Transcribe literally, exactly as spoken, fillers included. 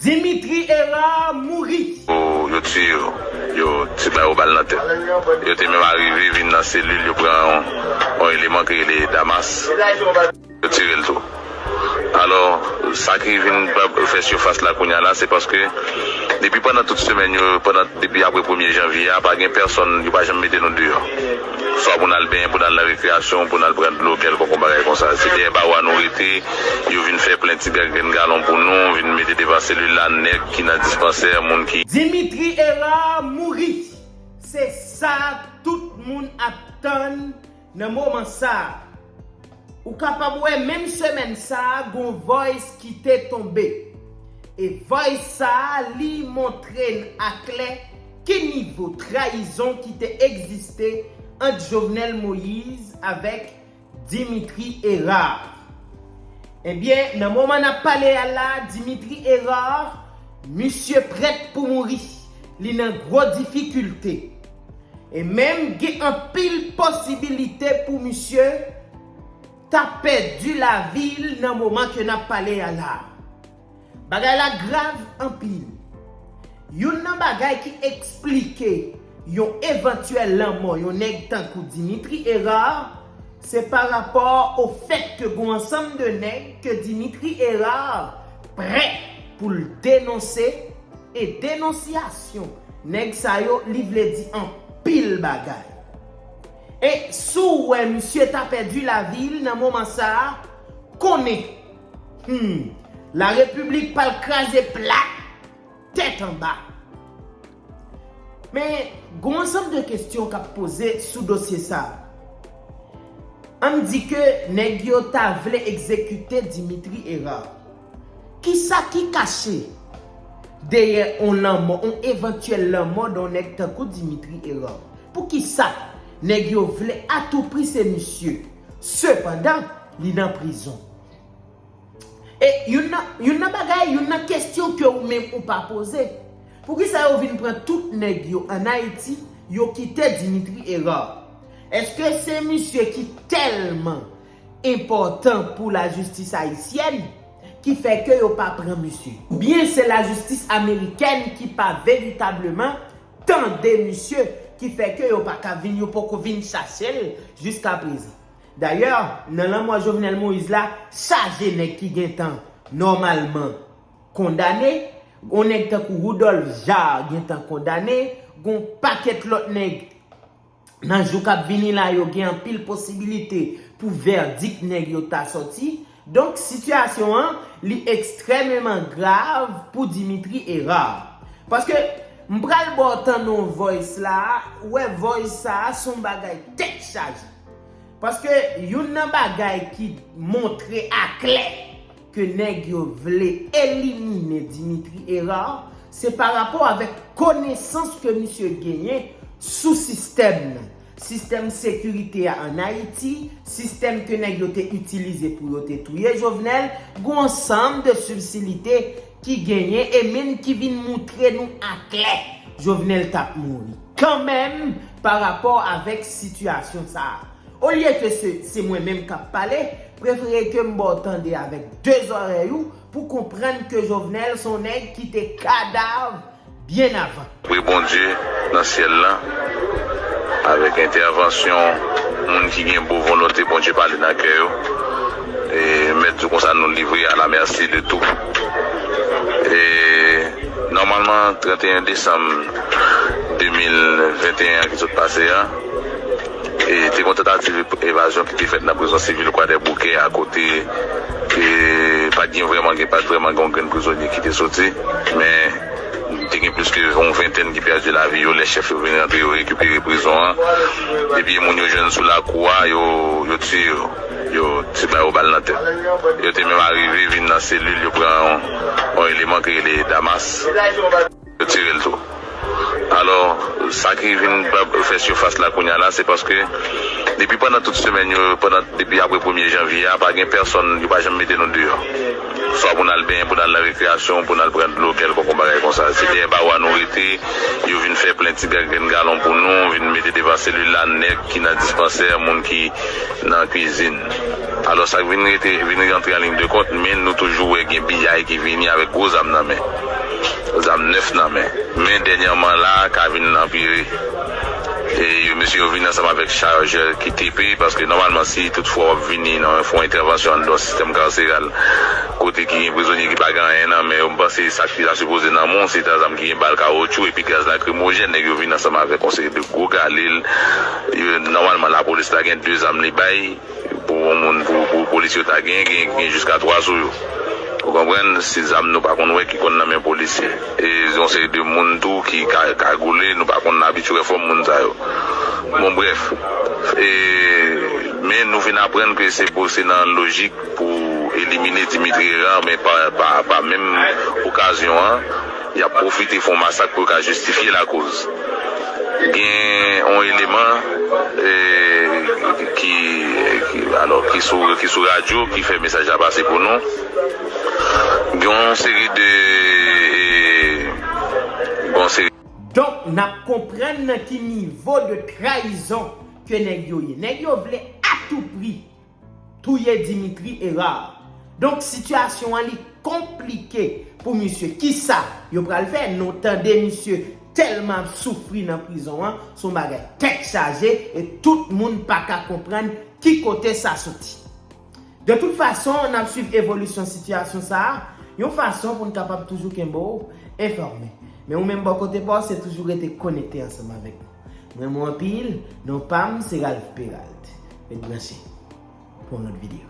Dimitri Hérard mouri. Yo, yo tiye yo, yo ti bay yo bal nan tèt. Yo te menm arive vin nan selil, yo pran yon, yon eleman ki rele Damas. Yo tire l tou. Alò, sa ki vin fè sifas la kounye a la, se paske depi pandan tout semèn yo, pandan, depi apre premye janvye a, pa gen pèsonn, yo pa janm mete nou deyò. Swa pou n al benyen, pou n al nan rekreyasyon, pou n al pran dlo, kèlkonk yon bagay konsa. Se dèyè bawo a nou rete, yo vin fè plen ti grenn galon pou nou, vin mete devan selil la, nèg ki nan dispansè, moun ki. Dimitri Hérard mouri. Se sa tout moun ap tann nan moman sa a. Ou kapab wè menm semèn sa a gon voice ki te tonbe. E voice sa a li montre n aklè ki nivo trayizon ki te egziste ant Jovenel Moïse avèk Dimitri Hérard. Ebyen, nan moman n ap pale a la, Dimitri Hérard, misye prèt pou mouri. Li nan gwo difikilte. E menm gen anpil posibilite pou misye ta pèdi lavi l nan moman ke n ap pale a la. Bagay la grav anpil. Youn nan bagay ki eksplike yon evantyèl lanmò yon nèg tankou Dimitri Hérard, se pa rapò o fèt ke gon ansanm de nèg ke Dimitri Hérard prè pou l denonse, e denonsyasyon nèg sa yo, li vle di anpil bagay. E si w wè misye ta pèdi lavi l nan moman sa a, konnen, hmm, larepiblik pral kraze plat, tèt anba. Men, gon ansanm de kesyon k ap poze sou dosye sa a. Ann di ke nèg yo ta vle egzekite Dimitri Hérard. Kisa ki kache dèyè on lanmò, on evantyèl lanmò de yon nèg tankou Dimitri Hérard? Poukisa nèg yo vle atoupri se misye? Sepandan, li nan prizon. E youn nan, youn nan bagay, youn nan kesyon ke ou menm ou pa poze, poukisa yo vin pran tout nèg yo ann Ayiti, yo kite Dimitri Hérard? Èske se misye ki tèlman enpòtan pou lajistis ayisyèn ki fè ke yo pa pran misye? Oubyen se lajistis amerikèn ki pa veritableman tande misye ki fè ke yo pa ka vin, yo poko vin chache l jiskaprezan? Dayè, nan lanmò Jovenel Moïse la, chaje nèg ki gentan nòmalman kondane. Gon nèg tankou Rudolphe Jaar gentan kondane. Gon pakèt lòt nèg nan jou k ap vini la, yo gen anpil posibilite pou vèdik nèg yo ta sòti. Donk, sitiyasyon an, li ekstrèmeman grav pou Dimitri Hérard. Paske, m pral ba w tande yon voice la, ou wè voice sa a, se yon bagay tèt chaje. Paske, youn nan bagay ki montre aklè ke nèg yo vle elimine Dimitri Hérard, se pa rapò avèk konesans ke misye genyen sou sistèm nan. Sistèm sekirite a ann Ayiti, sistèm ke nèg yo te itilize pou yo te touye Jovenel, gon ansanm de sibsilite ki genyen e menm ki vin moutre nou aklè Jovenel t ap mouri kanmenm pa rapò avèk sitiyasyon sa a. Olye ke se, se mwen menm k ap pale, prefere ke m ba w tande avèk de zòrèy ou pou konprann ke Jovenel se yon nèg ki te kadav byen avan. Pri Bondye nan syèl la, avèk entèvansyon moun ki gen bon volonte, Bondye pale nan kè yo. E mèt di konsa, nou livre à la merci de tout. E nòmalman, trannteyen desanm de mil venteyen an ki sot pase a, e te gon tantativ evazyon ki te fèt nan prizon sivil Kwadèboukè a, kote e pa t gen vrèman, gen pa t vrèman gen yon grenn prizonye ki te soti, men te gen plis ke yon ventèn ki pèdi lavi yo lè chèf yo vin rantre, yo rekipere prizon an. Epi moun yo jwenn sou lakou a, yo, yo tiye yo. Yo ti bay yo bal nan tèt. Yo te menm arive vin nan selil, yo pran yon, yon eleman ki rele Damas. Yo tire l tou. Alò, sa ki vin fè sifas la kounye a la, se paske depi pandan tout semèn yo, pandan, depi apre premye janvye a, pa gen pèsonn, yo pa janm mete nou deyò. Swa pou n al benyen, pou n al nan rekreyasyon, pou n al pran dlo, kèlkonk yon bagay konsa. Se dèyè bawo a nou rete, yo vin fè plen ti grenn galon pou nou, vin mete devan selil la, nèg ki nan dispansè, moun ki nan kwizin. Alò, sa k vin rete, vin rantre an liy de kont, men nou toujou wè gen piyay ki vini avèk gwo zam nan men. nan men. Men dènyèman la ka vin anpire. E yo, mesye yo vin ansanm avèk chajè ki T P, paske nòmalman, si toutfwa w ap vini nan fè yon entèvansyon anndan sistèm karseral, kote ki gen prizonye ki pa gen anyen nan men yo, m panse sa ki ta sipoze nan men w, se ta zam ki gen bal kawotchou epi gaz lakrimojèn. Nèg yo vin ansanm avèk yon seri de gwo galil. Yo, nòmalman, lapolis la gen de zam li bay. Pou yon moun, pou, pou polisye yo ta gen, gen, gen jiska twa sou yo. Ou konprann? Se zam nou pa konn wè ki konn nan men polisye. E yon seri de moun tou ki ka, kagoule, nou pa konn abitye wè fòm moun sa yo. Bon, brèf. E, men nou vin aprann ke se pou, se nan lojik pou elimine Dimitri Hérard, men pa, pa, pa menm okazyon an, y ap pwofite fè yon masak pou yo ka jistifye lakoz. Gen yon eleman, e, ki, ki, alò, ki sou, ki sou radyo, ki fè mesaj la pase pou nou. Gen yon seri de, e, bon, seri. Donk, n ap konprann nan ki nivo de trayizon ke nèg yo ye. Nèg yo vle atoupri touye Dimitri Hérard. Donk, sitiyasyon an li konplike pou misye. Kisa yo pral fè? Nou tande misye tèlman ap soufri nan prizon an, se yon bagay tèt chaje, e tout moun pa ka konprann ki kote sa soti. De tout fason, n ap swiv evolisyon sitiyasyon sa a, yon fason pou n kapab toujou kenbe w enfòme. Men ou menm bò kote pa w, se toujou rete konekte ansanm avèk nou. M renmen w anpil, non pa m se Ralph Peralt. Ret branche pou yon lòt videyo.